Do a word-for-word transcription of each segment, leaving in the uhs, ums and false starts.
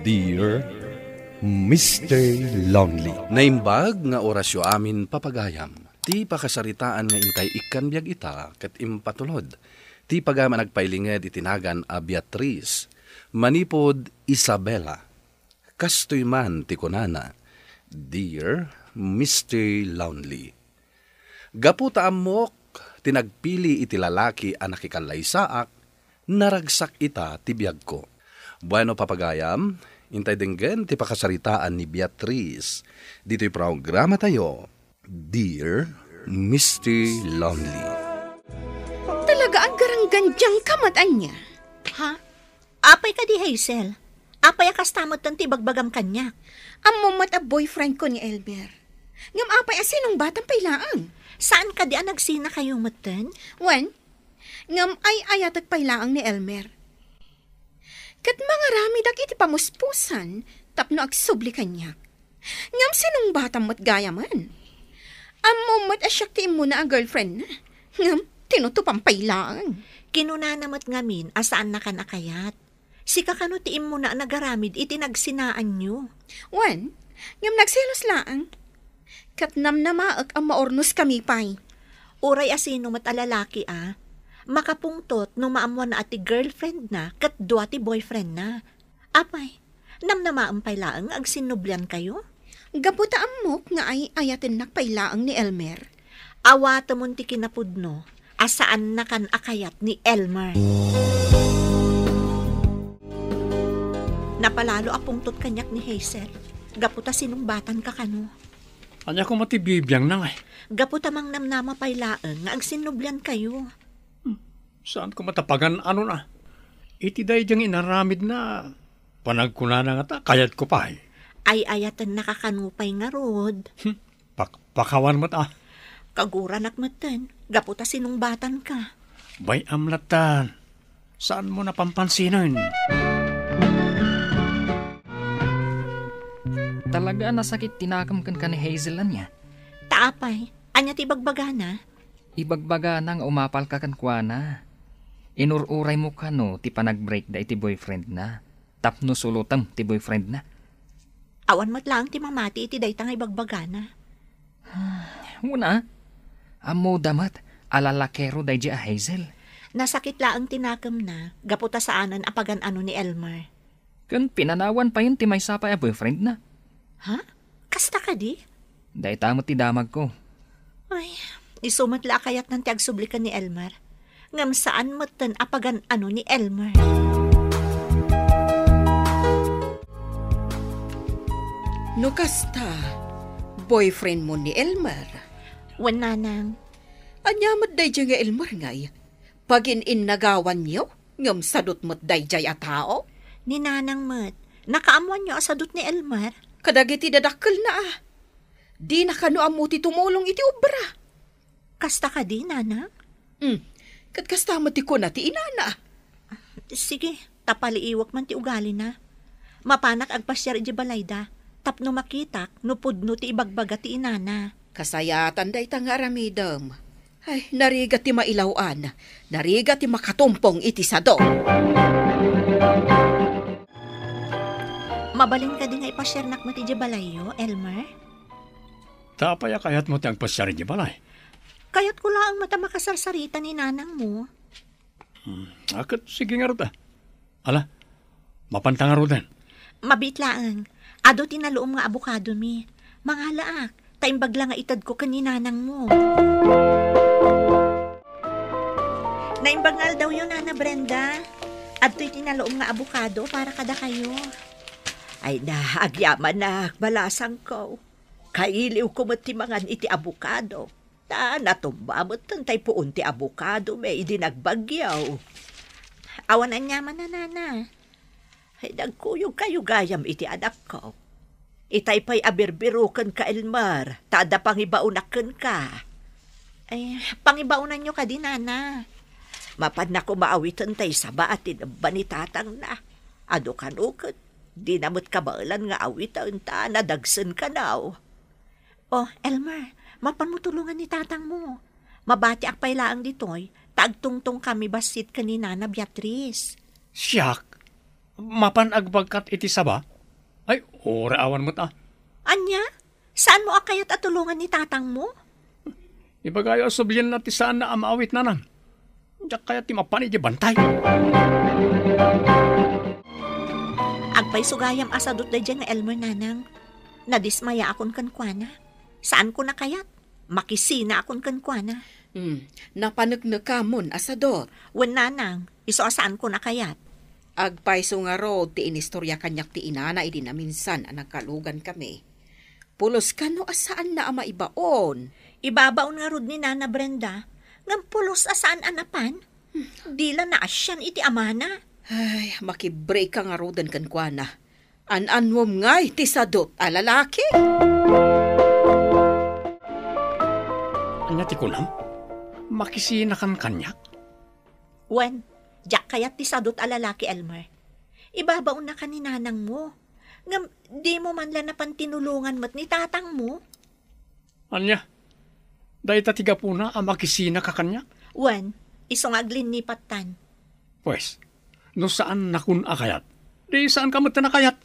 Dear Mister Lonely. Naimbag nga orasyo amin, papagayam. Ti pakasaritaan nga intay ikkan biag ita ket impatulod ti pagayam a nagpailinged iti nagan a Beatriz manipud Isabela. Kastoy man ti kunana, "Dear Mister Lonely, gapu ta ammok ti nagpili iti lalaki a nakikallaysaak, naragsak ita ti biagko." Bueno, papagayam, intay denggen ti pakasaritaan ni Beatriz ditoy programatayo, Dear Mister Lonely. Talaga, aggaranggandiang ka met ania? Ha? Apay kadi, Hazel? Apay a kasta metten ti ibagbagam kaniak? Ammom met a boyfriend ko ni Elmer. Ngem apay a sinungbatam pay laeng? Saan kadi a nagsinakayo metten? Wen, ngem ay-ayatek pay laeng ni Elmer. Ket mangaramidak iti pamuspusan tapno agsubli kaniak. Ngem sinungbatam met gayamen. Ammom met a siak ti immuna a girlfriendna. Ngem tinutopan pay laeng. Kinunana met ngamin a saannakan a kayat. Sika kano ti immuna a nagaramid iti nagsinaanyo. Wen, ngem nagselos laeng. Ket namnamaek a maurnoskami pay. Uray a sino met a lalaki a makapungtot no maammoanna a ti girlfriendna ket dua ti boyfriendna. Apay, namnamaem pay laeng nga agsinnubliankayo? Gapu ta ammok nga ay-ayatennak pay laeng ni Elmer. Awatemon ti kinapudno a saannakan a kayat ni Elmer. Napalalo a pungtot kaniak ni Hazel, gapu ta sinungbatanka kano. Ania koma ti bibiangna ngay? Gapu ta mangnamnama pay laeng nga agsinnubliankayo. Hmm, saan koma ta pagan-anona? Iti daydiay nga inaramidna, panagkunana ngata, kayatko pay. Ay-ayatennaka kano pay ngarud. Hmm, pakpakawan met a. Kaguranak metten, gapu ta sinungbatanka. Bay-am lattan. Saanmo napampansinan? Talaga a nasakit ti nakem kenka ni Hazel, ania? Ta apay, ania ti ibagbagana? Ibagbagana nga umapalka kenkuana. Inur-uraymo kano ti panag-breakda iti boyfriendna tapno sulotem ti boyfriendna. Awan met laeng ti mamati iti dayta nga ibagbagana. Una, ammoda met a lalakero daydiay a Hazel. Nasakit laeng ti nakemna gapu ta saanen a pagan-ano ni Elmer. Ken pinanawan payen ti maysa pay a boyfriendna. Ha? Kasta kadi? Dayta met ti damagko. Ay, isu met la a kayatnan ti agsubli ken ni Elmer. Ngem saan metten a pagan-ano ni Elmer. No kasta, boyfriendmo ni Elmer? Wen, nanang. Ania met daydiay nga Elmer ngay? Pagin-innagawanyo, ngem sadut met daydiay a tao? Ni nanang met, nakaammoanyo a sadut ni Elmer? Kadagiti dadakkelna a. Dina kano ammo ti tumulong iti obra. Kasta kadi, nanang? Hmm. Ket kasta met ti kuna ti inana. Sige, ta paliiwek man ti ugalina. Mapanak agpasiar idiay balayda, tapno makitak no pudno ti ibagbaga ti inana. Kasayatan dayta nga aramidem. Ay, narigat ti mailaw-an. Narigat ti makatumpong iti sado. Mabalin kadi nga ipasiarnak met idiay balayyo, Elmer? Ta apay a kayatmo ti agpasiar idiay balay? Kayatko laeng met a makasarsarita ni nanangmo. Hmm, a, ket sige ngarud a. Ala, mapanta ngaruden. Mabiit laeng. Adu ti naluom nga abokadomi. Mangalaak, ta imbag la nga itedko ken ni nanangmo. Naimbag nga aldawyo, Nana Brenda. Adtoy ti naluom nga abokado para kadakayo. Ay na, agyamanak, balasangko. Kailiwko met ti mangan iti abokado. Ta natumba metten tay puon ti abokado, may idi nagbagyo. Awan aniaman a, Nana. Ay, nagkuyogkayo gayam iti anakko. Itay pay a birbirokenka, Elmer, ta adda pangibaonak kenka. Ay, pangibaonanyo kadi, Nana. Mapanna koma awiten tay saba a tinebba ni tatangna. Adu kano ket, dina met kabaelan nga awiten ta nadagsen kano. Oh, Elmer, mapanmo tulongan ni tatangmo. Mabatiak pay laeng ditoy, ta agtungtongkami bassit ken ni Nana Beatriz. Siak? Mapan agbagkat iti saba? Ay, uray awan met a. Ania? Saanmo a kayat a tulongan ni tatangmo? Ibagayo a sublienna ti saanna a maawit, nanang. Diak kayat ti mapan idiay bantay. Agpayso gayam a sadot daydiay nga Elmer, nanang. Nadismayaakon kenkuana. Saankon a kayat. Makisinaakon kenkuana. Hmm, napaneknekamon a sadot. Wen, nanang, isu a saankon a kayat. Agpayso ngarud ti inistorya kaniak ti inana idi naminsan a nagkalugankami. Pulos kano a saanna a maibaon? Ibabaon ngarud ni Nana Brenda, ngem pulos a saan a napan. Dila naasian iti amana. Ay, makibreak ka ngaruden kenkuana. An-annuem ngay ti sadot a lalaki? Ania ti kunam? Makisinakan kaniak? Wen, diak kayat ti sadot a lalaki, Elmer. Ibabaonnaka ni nanangmo. Ngem dimo man la napan tinulongan met ni tatangmo. Ania? Dayta ti gapuna a makisinaka kaniak? Wen, isu nga aglinnipattan. Pues, no saannakon a kayat, di saanka met a kayat.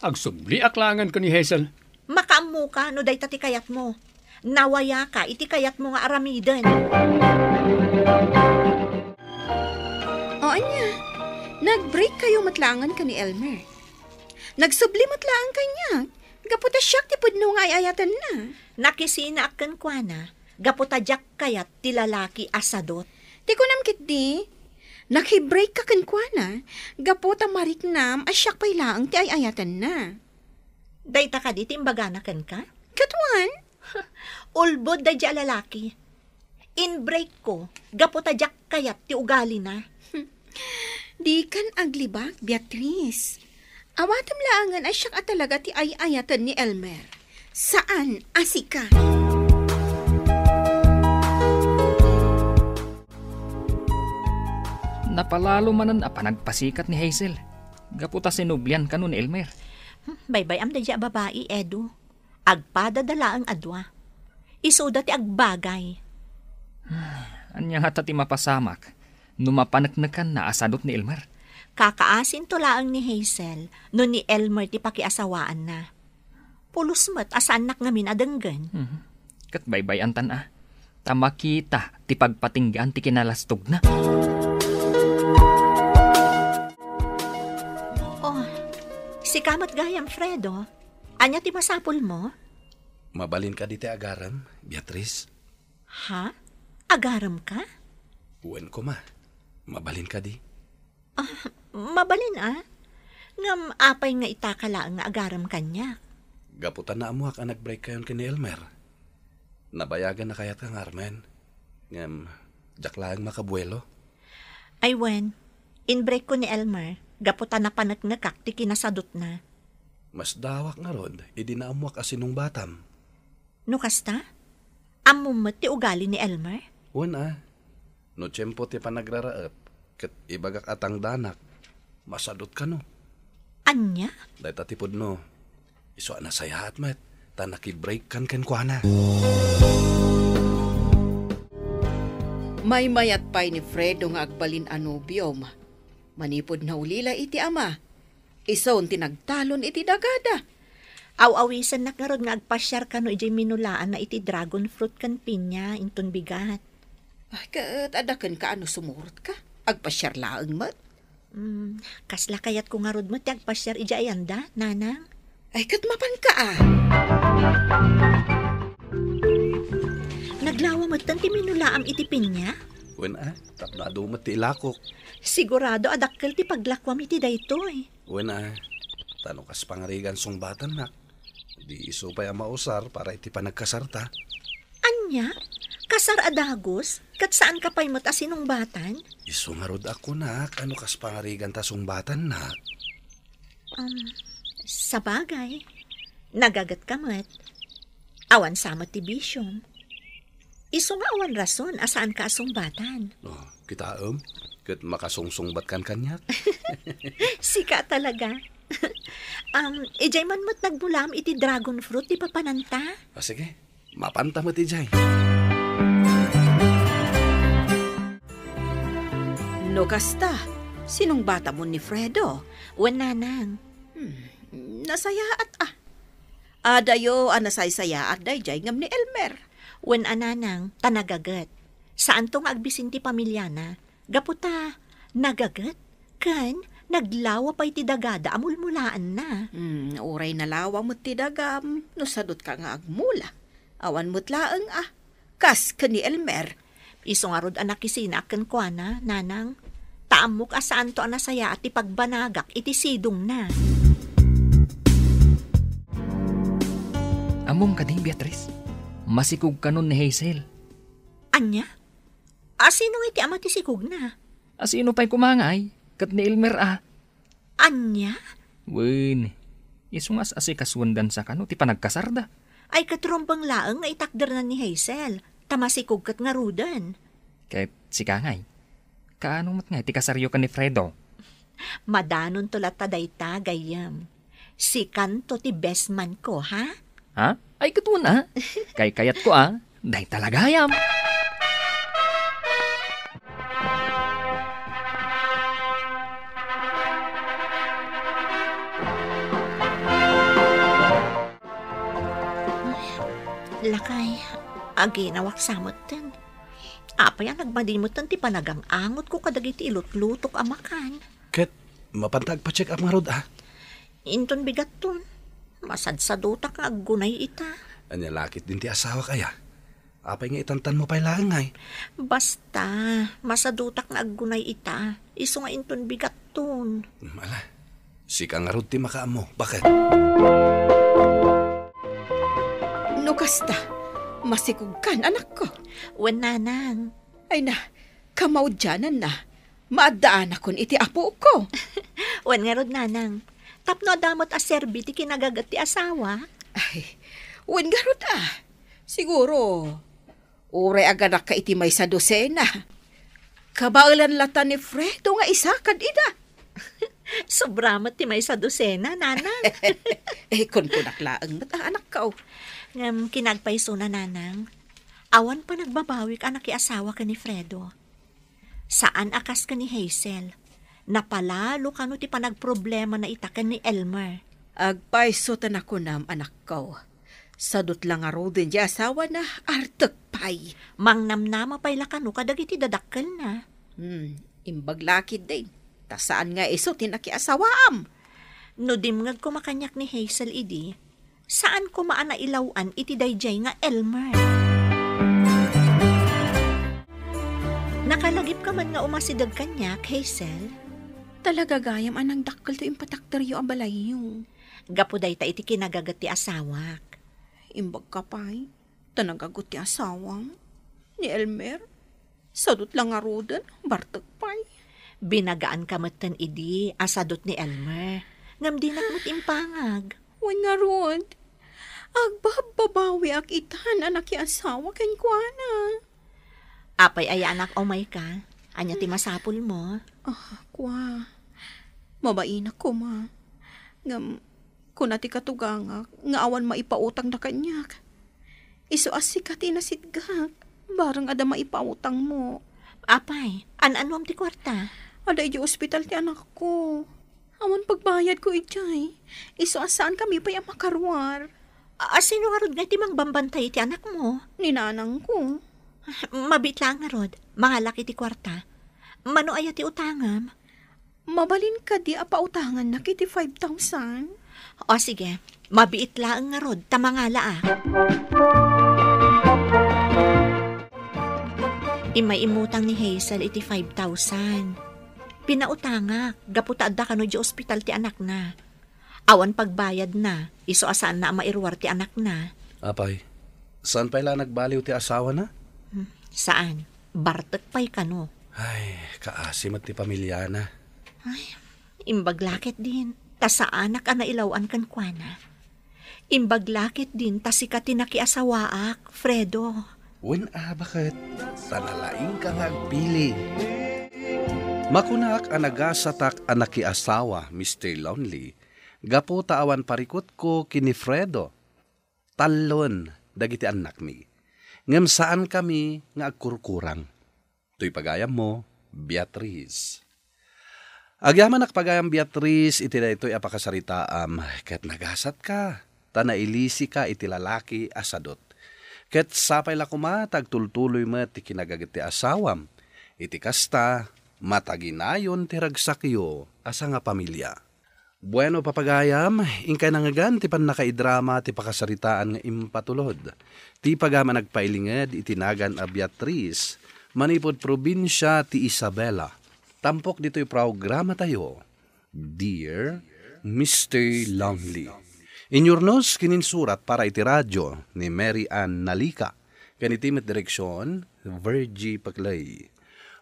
Agsubliak laengen ken ni Hazel. Makaammoka no dayta ti kayatmo. Nawayaka iti kayatmo nga aramiden. O ania, nag-break kayo met laengen ken ni Elmer. Nagsubli met laeng kaniak, gapu ta siak ti pudno nga ay-ayatenna. Nakisinaak kenkuana, gapu ta diak kayat ti lalaki a sadot. Ti kunam ketdi, nakibreak ka kenkuana, gapu ta mariknam a siak pay laeng ti ay-ayatenna. Dayta kadi ti imbagana kenka? Ket wen. Ulbod daydiay a lalaki. Inbreak ko, gapu ta diak kayat ti ugalina. Dikan aglibak, Beatriz. Awatem laengen a siak a talaga ti ay-ayaten ni Elmer. Saan a sika. Napalalo manen a panagpasikat ni Hazel. Gapu ta sinublian kano ni Elmer. Hmm, baybay-am daydiay a babai, Edu. Agpadada laeng a dua. Isuda ti agbagay. Ania ngata ti mapasamak no mapaneknekanna a sadot ni Elmer? Kakaasinto laeng ni Hazel no ni Elmer ti pakiasawaanna. Pulos met a saannak ngamin a denggen. Mhm. Ket baybay-antan a, ta makita ti pagpatinggaan ti kinalastogna. Oh, sika met gayam, Fredo. Ania ti masapulmo? Mabalin kadi ti agarem, Beatriz? Ha? Agarem ka? Wen koma. Mabalin kadi? Ah, mabalin a. Ngem apay nga itaka laeng nga agarem kaniak? Gapu ta naammoak a nag-break kayon ken ni Elmer. Nabayagen a kayatka nga armen. Ngem, diak laeng makabuelo. Ay wen, inbreak ko ni Elmer, gapu ta napaneknekak ti kinasadutna. Masdaawak ngarud idi naammoak a sinungbatam. No kasta, ammom met ti ugali ni Elmer? Wen a. No tiempo ti panagraraep, ket ibagak a tangdanak, masadot kano. Ania? Dayta ti pudno. Isu a nasayaat met, ta nakibreak kan kenkuana. Maymayat pay ni Fredo nga agbalin a nobiom. Manipud naulila iti ama, isun ti nagtalon iti dagada. Aw-awisennak ngarud nga agpasiar kano idiay minulaanna iti dragon fruit ken pinya inton bigat. Ay, ket adda kenka a no sumurotka, agpasiar laeng met. Mm, kasla kayatko ngarud met ti agpasiar idiay ayanda, nanang. Ay, ket mapanka a. Naglawa metten ti minulaam iti pinya? Wen a, tapno adu met ti ilakok. Sigurado a dakkel ti paglakuam iti daytoy. Wen a, ta no kas pangarigan sungbatannak, di isu pay a mausar para iti panagkasarta. Ania? Kasar a dagus? Ket saanka pay met a sinungbatan? Isu ngarud a kunak a no kas pangariganta sungbatannak. Um, sabagay, nagagetka met. Awan sa met ti bisiom. Isu nga awan rason a saanka a sungbatan. Oh, kitaem, ket makasungsungbatkan kaniak. Sika talaga. Um, idiay man met nagmulaam iti dragon fruit ti papananta. Ah, sige, mapanta met idiay. No kasta, sinungbatamon ni Fredo? Wen, nanang. Hmm, Nasayaat, a. Adayo a nasaysayaat daydiay ngem ni Elmer. Wen a, nanang, ta nagaget. Saanto nga agbisin ti pamiliana. Gapu ta nagaget ken naglawa pay ti dagada a mulmulaenna. Hmm, uray nalawa met ti dagam no sadutka nga agmula. Awan met laeng a kas ken ni Elmer. Isu ngarud a nakisinaak kenkuana, nanang. Ta ammok a saanto a nasayaat ti pagbanagak iti sidongna. Ammom kadi, Beatrice? Masikog kanon ni Hazel. Ania? A, sino nga iti ama ti sikogna? A, sino pay koma ngay? Ket ni Elmer a. Ania? Wen, isu nga as-asikasuendan sa kano ti panagkasarda. Ay, ket rumbeng laeng nga itakdernan ni Hazel, ta masikog ket ngaruden. Ket sika ngay, kaano met ngay ti kasaryo ken ni Fredo? Madanonto latta dayta, gayyem. Sikanto ti best man ko, ha? Ha? Ay, ket wen a. Kaykayatko a. Dayta la gayam. Lakay, aginawak sa metten. Apay a nagmadi metten ti panagang-angotko kadagiti ilutlutok a makan? Ket mapanta agpa-check up ngarud a. Inton bigatton, masadsadutak nga aggunay ita. Ania la ketdin ti asawak aya? Apay nga itantanmo pay laeng ngay? Basta, masadutak nga aggunay ita, isu nga inton bigatton. Hmm, ala, sika ngarud ti makaammo. Baket? No kasta, masikogkan, anakko. Wen, nanang. Ay na, kamaudiananna, maaddaanakon iti apoko. Wen ngarud, nanang. Tapno adda met a serbi ti kinagaget ti asawa. Ay, wen ngarud a. Siguro, uray agadakka iti maysa dosena. Kabaelan latta ni Fredo nga isakad ida. Sobra met ti maysa dosena, nanang. Eh, kunkunak laeng met a, anakko. Ngem kinagpaysona, nanang. Awan panagbabawik a nakiasawa ken ni Fredo. Saan a kas ken ni Hazel. Napalalo kano ti panagproblemana ita ken ni Elmer. Agpayso ta nakunam, anakko. Sadut la ngaruden ti asawana, artek pay. Mangnamnama pay la kano kadagiti dadakkelna. Hmm, imbag la ketdin. Ta saan nga isu ti nakiasawaam. No dimngeg koma kaniak ni Hazel idi, saan koma a nailaw-an iti daydiay nga Elmer. Nakalagipka man nga umasideg kaniak, Hazel? Talaga gayam a nagdakkel ti impatakderyo a balayyo. Gapu dayta iti kinagaget ti asawak. Imbagka pay, ta nagaget ti asawam. Ni Elmer, sadut la ngaruden, bartek pay. Binagaanka metten idi a sadut ni Elmer. Ngem dinak met impangag. Wen ngarud, agbabbabawiak itan a nakiasawa kenkuana. Apay aya, anak, umayka? Ania ti masapulmo? Ah, kua. Mabainak koma. Ngem, kuna ti katugangak nga awan maipautangda kaniak. Isu a sika ti nasitgak, bareng adda maipautangmo. Apay, an-anuam ti kuarta? Adda idiay ospital ti anakko. Awan pagbayadko idiay. Isu a saankami pay a makaruar. A, sino ngarud nga ti mangbambantay iti anakmo? Ni nanangko. Mabiit laeng ngarud. Mangalak iti kuarta. Mano aya ti utangam? Mabalin kadi a pautangannak iti five thousand? O, sige. Mabiit laeng ngarud, ta mangalaak. Immay immutang ni Hazel iti five thousand. Pinautangak, gapu ta adda kano idiay ospital ti anakna. Awan pagbayadna, isu a saanna a mairuar ti anakna. Apay, saan pay la nagbaliw ti asawana? Hmm, saan. Bartek pay kano. Ay, kaasi met ti pamilyana. Ay, imbag la ketdin, ta saanak a nailaw-an kenkuana. Imbag la ketdin, ta sika ti nakiasawaak, Fredo. Wen a, baket, ta nalaingka nga agpili. Makunak a nagasatak a nakiasawa, Mister Lonely, gapu ta awan parikutko ken ni Fredo. Talloen dagiti annakmi. Ngem saankami nga agkurkurang. Toy pagayammo, Beatriz. Agyamanak pagayam, Beatriz, iti daytoy a pakasaritaam, ket nagasatka, ta nailisika iti lalaki a sadut. Ket sapay la koma ta agtultuloy met ti kinagaget ti asawam. Iti kasta, mataginayon ti ragsakyo a sangapamilia. Bueno, papagayam, inkay nangngegan ti pannakaidrama ti pakasaritaan nga impatulod. Ti pagayam a nagpailinged iti nagan a Beatriz, manipud probinsia ti Isabela. Tampok ditoy programatayo, Dear Mister Lonely. Inyurnos ken insurat para iti radio ni Mary Ann Nalica, ken iti met direksion, Virgie Paclay.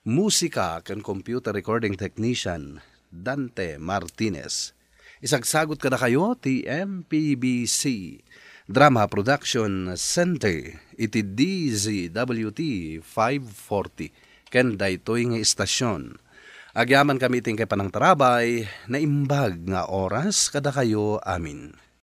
Musika ken computer recording technician, Dante Martinez. Isagsagot kadakayo ti M P B C Drama Production Center iti D Z W T five forty ken daytoy nga istasyon. Agyamankami iti inkay panangtarabay, naimbag nga oras kadakayo amin.